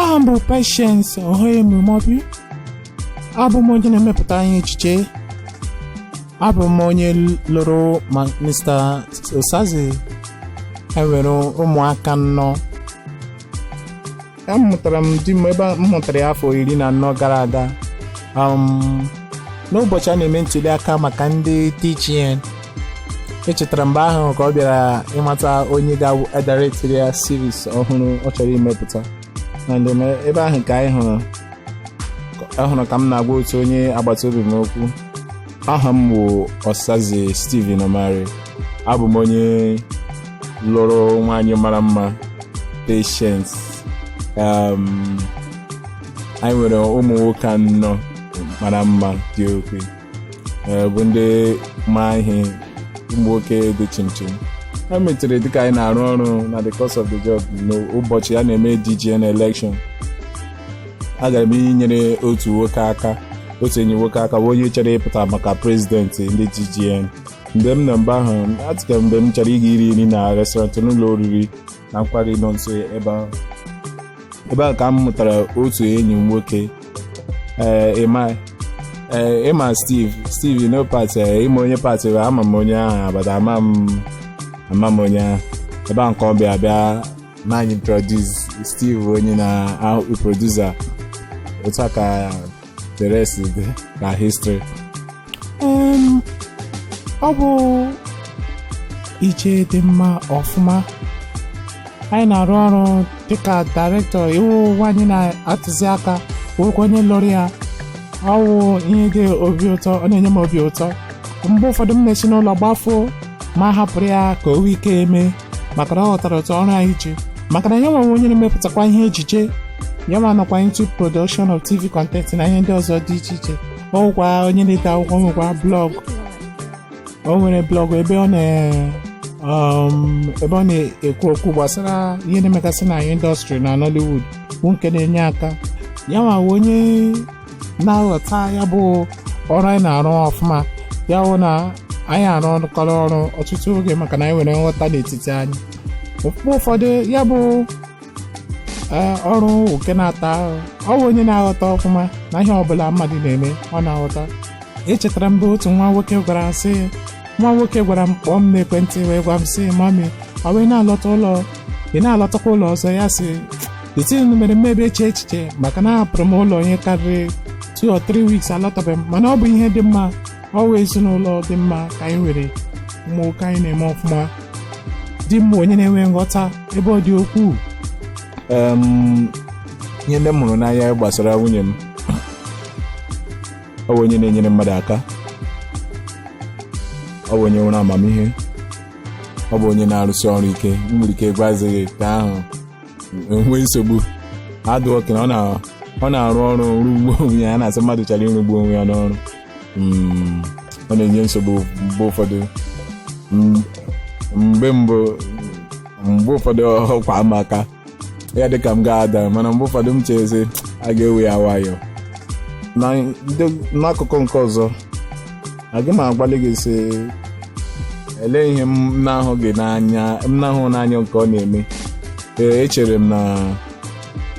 Aha m bụ Patience Ohoemumobi. Abụ m onye na-emepụta ihe ejije. Abụ m onye lụrụ ma Mr. Osaze. Enwere ụmụaka anọ. Amụtara m di m ebe m mụtara ya afọ 14 gara aga, n'ụbọchị a na-eme ntuli aka maka ndị DGN. Echetara mgbe ahụ ka ọ bịara ịmata onye ga-edirectiri ya series ọhụrụ ọ chọrọ imepụta. And ebe ahụ ka anyị hụrụ ahụrụ ka m na-agwa otu onye agbata obi m okwu. Aha m bụ Osaze Stephen Omari. Abụ m onye lụrụ nwaanyị mara mma, Patience. Anyị nwere ụmụ nwoke anọ mara mma, dị oke, bụ ndị ma ihe, ụmụ nwoke dị chimchim. Ha metere dịka anyị na-arụ ọrụ na the course of the job. N'ụbọchị a na-eme DGN election, agara m inyere otu nwoke aka, otu enyi nwoke aka, bụ onye chọrọ ịpụta maka president ndị DGN. Mgbe m nọ mgbe ahụ, atịka mgbe m chọrọ ịga iri nri na restaurant, n'ụlọ oriri na nkwari nọ nso ebe ahụ. Ebe ahụ ka m mụtara otu enyi m nwoke, ee ịma, ee ịma Steve. Steve, you know party, ịma onye party bụ. Ama m onye ahụ abada, ama m onye ahụ. Ebe ahụ ka ọ bịa bịa na anyị introduce Steve, onye na producer. Otu a ka the rest dị na history. Ọ bụ ije dị mma ọfụma. Anyị na-arụ ọrụ dịka director iwu nwaanyị na-atụzi aka, wụrụkwa onye lụrụ ya. Ọ wụ ihe dị obi ụtọ, ọ na-enye m obi ụtọ. Mgbe ụfọdụ m na-esi n'ụlọ gbafuo ma hapụrụ ya ka o nwee ike eme, maka na ọ ghọtara otu ọrụ anyị ji, maka na ya nwewe onye na-emepụtakwa ihe ejije, ya ma nọkwa into production of TV content na ihe ndị ọzọ dị iche iche. Ọ nwekwa onye na-ede akwụkwọ, nwekwa blog. O nwere blog ebe ọ na-ekwu okwu gbasara ihe na-emegasị na industry na Nollywood, bụ nke na-enye aka. Ya nwa wụ onye na-aghọta ya bụ ọrụ anyị na-arụ ọfụma. Ya wụ na anyị arụkọrọ ọrụ ọtụtụ oge, maka na anyị nwere nghọta n'etiti anyị. Mgbe ụfọdụ ya bụ ọrụ nke na-ata ahụ, ọ bụ onye na-aghọta ọfụma na ihe ọbụla mmadụ na-eme, ọ na-aghọta. Echetara mgbe otu nwa nwoke gwara sị, nwa nwoke gwara m, kpọọ m n'ekwentị wee gwa m sị, "Mummy, ọ bụ ị na-alọta ụlọ, ị na-alọtakwa ụlọ ọzọ?" Ya sị the mere mmebi eche echiche, maka na ahapụrụ m ụlọ ihe karịrị 2 or 3 weeks, alọtabeghị m. Mana ọ bụ ihe dị mma, ọ bụ ezinụlọ dị mma ka anyị nwere. Ụmụ nwoke anyị na-eme ọfụma. Di m bụ onye na-enwe nghọta ebe ọ dị ukwuu. Ihe ndị m hụrụ n'anya gbasara nwunye m, ọ bụ onye na-enyere mmadụ aka, ọ bụ onye nwere amamihe, ọ bụ onye na-arụsi ọrụ ike. M nwere ike gwazighị ka ahụ enwee nsogbu adụ oke na ọ na-arụ ọrụ rugbuo onwe ya. A na-asị mmadụ chọrọ ịrụgbu onwe ya n'ọrụ. Ọ na-enye nsogbu mgbe ụfọdụ. Mgbe mbụ, mgbe ụfọdụ ọkwa ama aka ya dịka m ga-ada, mana mgbe ụfọdụ m chezi a ga-ewe ya nwayọọ. N'akụkụ nke ọzọ, aga m agbalị gị sị, elee ihe m na-ahụ gị n'anya, m na-ahụ n'anya nke ọ na-eme. Ee, echere m na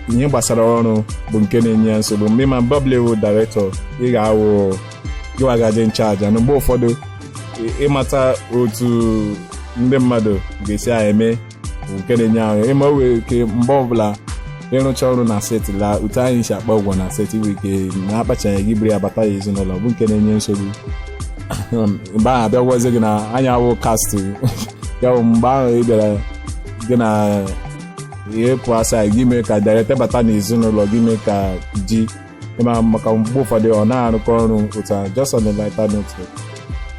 ihe gbasara ọrụ bụ nke na-enye ya nsogbu. Mgbe ma bọbụla ewu director, ị ga-awụ gịwa gaje nchaja, na mgbe ụfọdụ ịmata otu ndị mmadụ ga-esi eme bụ nke na-enye ahụ ịma. O nwere ike mgbe ọbụla ịrụcha ọrụ na set la, otu anyị si akpa ụgwọ na set nwere ike na-akpachaghị gị buru ya bata ya ezinụlọ, bụ nke na-enye nsogbu. Mgbe ahụ abịa gwazie gị na anyị awụ cast ya bụ mgbe ahụ ị bịara gị na ihe pụ asa gị mee ka director bata n'ezinụlọ gị, mee ka di ịma, maka mgbe ụfọdụ ọ na-arụkọ ọrụ otu a. Just on the lighter note,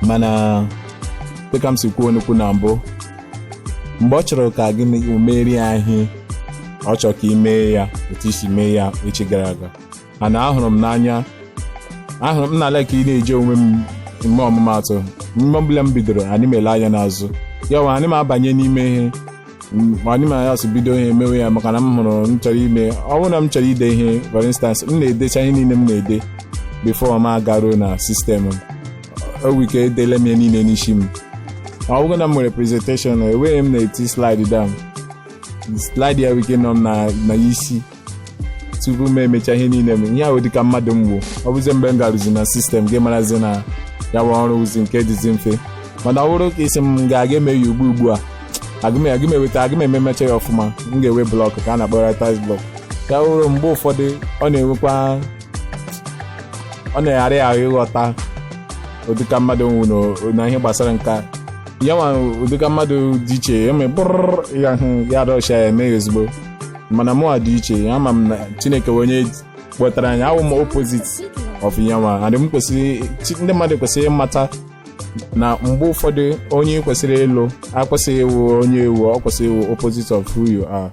mana dịka m si kwuo nnukwu na mbụ, mgbe ọ chọrọ ka gị merie ya ihe ọ chọrọ ka ị mee ya otu isi mee ya echi gara aga. Mana ahụrụ m n'anya, ahụrụ m na-ala ka ị na-eji onwe m eme ọmụmatụ. Mgbe ọbụla m bidoro, anyị m ele anya n'azụ ya wa, anyị m abanye n'ime ihe, anyị m anya bido ihe mewe ya, maka na m hụrụ m chọrọ ime. Ọ bụrụ na m chọrọ ide ihe, for instance, m na-edecha ihe niile m na-ede before m agaruo na system m. O nwere ike edele m ihe niile n'isi m. Ọ bụrụ na m nwere presentation, enweghị m na-eti slide down slide ya, nwere ike nọ m na isi. Tupu m emecha ihe niile m, ihe ahụ dịka mmadụ mgbu. Ọ bụzie mgbe m garụzi na system gị, marazi na ya bụ ọrụ wụzi nke dịzi mfe. Mana ọ bụrụ ka isi m ga-aga eme ya ugbu a, agụ m eweta, agụ m ememecha ya ọfụma, m ga-ewe block ka a na-akpọ writer's block. Ya bụrụ mgbe ụfọdụ ọ na-enwekwa, ọ na-aghara ya ahụ ịghọta ụdịka mmadụ nwụ na ihe gbasara nka ya nwa. Ụdịka mmadụ dị iche eme bụrụ ya hụ ya rọsha ya eme ya ozugbo, mana mụnwa dị iche. Ama m na Chineke onye kpọtara anyị awụ m opposite of ya nwa, and m kwesịrị, ndị mmadụ kwesịrị ịmata na mgbe ụfọdụ onye kwesịrị ịlụ akwesịghị ịwụ onye ewu, ọ kwesịrị ịwụ opposite of who you are.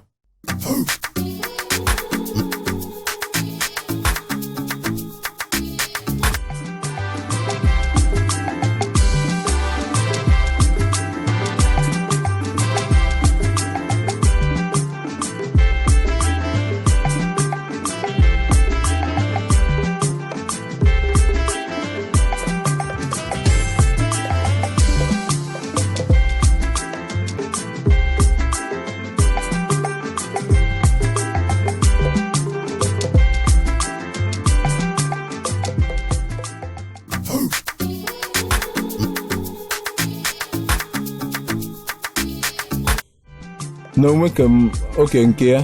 N'onwe ka m oke nke ya,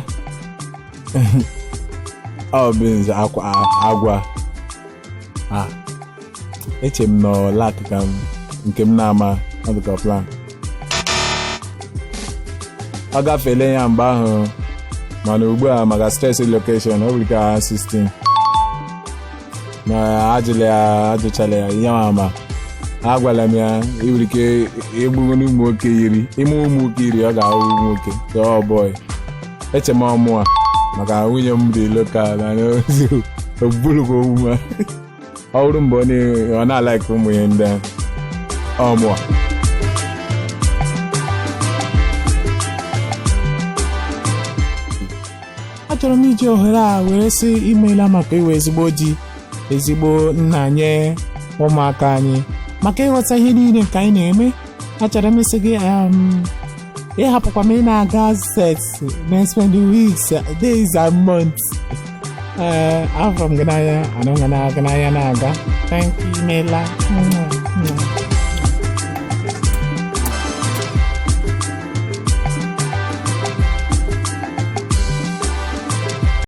ọ bụ nze akwa agwa a eche m na ọ ka m nke m na-ama, ọ dị ka plan ọ gafeela ya mgbe ahụ. Mana ugbu a, maka stress location, ọ bụrụ ka 16 ma ajụla ya, ajụchala ya ihe ma agwala m ya, ị nwere ike igbu ụmụ nwoke 10, ime ụmụ nwoke 10, ọ ga-ahụ ụmụ nwoke. So ọ boy, eche m ọmụ a maka nwunye m dị local na ogburu omume ọ bụrụ mgbe ọ na-alike ụmụ ihe ndị ọmụ a. Achọrọ m iji ohere a were sị imeela maka iwe ezigbo di, ezigbo nna nye ụmụaka anyị, maka ịghọta ihe niile nke anyị na-eme. Achọrọ m ịsị gị ịhapụkwa m ị na-aga set na spend weeks, days and months. Ee, afọ m gị n'anya, anụ m gị n'anya na-aga. Thank you, imeela.